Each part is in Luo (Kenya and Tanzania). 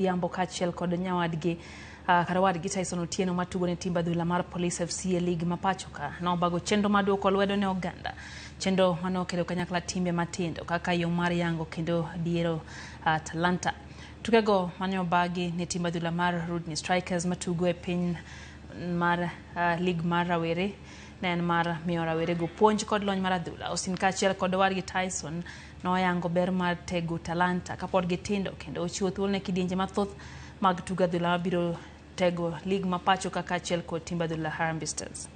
Odhiambo kaachiel kod nyawadgi kata wadgi Tyson Otieno matugo ne timb adhula mar Police FC e lig ma pacho ka nobago chenro mar duoko lwedo ne oganda. Chenro mane okelo kanyakla timbe matindo kaka yo mar yango kendo diero talanta. Tukego mane obagi ne timb adhula mar Rudni Strikers matugo e piny mar lig mar rawere ne en mar miyo rawerego puonj kod lony mar adhula. Austin kaachiel kod owadgi Tyson noyango ber mar tego talanta kapod gitindo kendo ochiwo thuolo ne kidienje mathoth mag tugo adhula mabiro tego lig ma pacho ka kaachiel kod timb adhula Harambee Stars.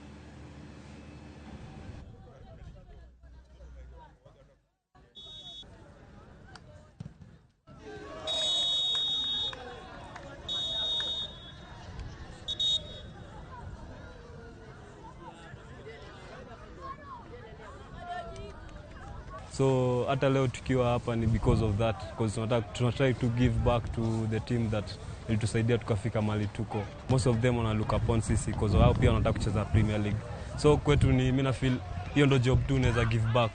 So hata leo tukiwa hapa ni because of that, because tunataka tuna try to give back to the team that ilitusaidia tukafika mahali tuko. Most of them wana look upon sisi because wao pia wanataka kucheza Premier League. So kwetu ni mimi na feel hiyo ndo job tu naweza give back.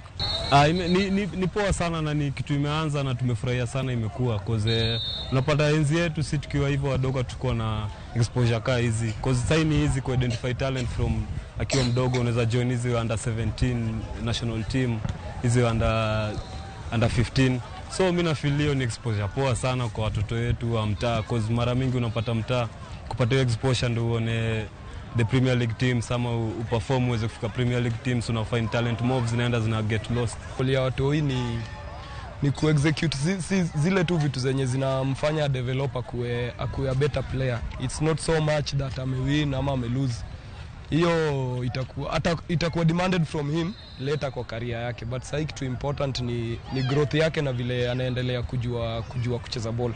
Ni poa sana na ni kitu imeanza na tumefurahia sana imekuwa cause unapata enzi yetu si tukiwa hivyo wadogo tuko na exposure kaa hizi cause sasa ni easy ku identify talent from akiwa mdogo. Unaweza join hizi under 17 national team, hizi under 15. So mimi na feel hiyo ni exposure poa sana kwa watoto wetu wa mtaa cause mara mingi unapata mtaa kupata hiyo exposure ndio uone the Premier League teams ama uperform uweze kufika Premier League teams, una find talent moves zinaenda zina get lost. Goal ya watoi ni kuexecute zile tu vitu zenye zinamfanya develop akuwe a better player. It's not so much that amewin ama amelose. Hiyo hata itakuwa demanded from him later kwa career yake, but sasa kitu important ni growth yake na vile anaendelea kujua kucheza ball.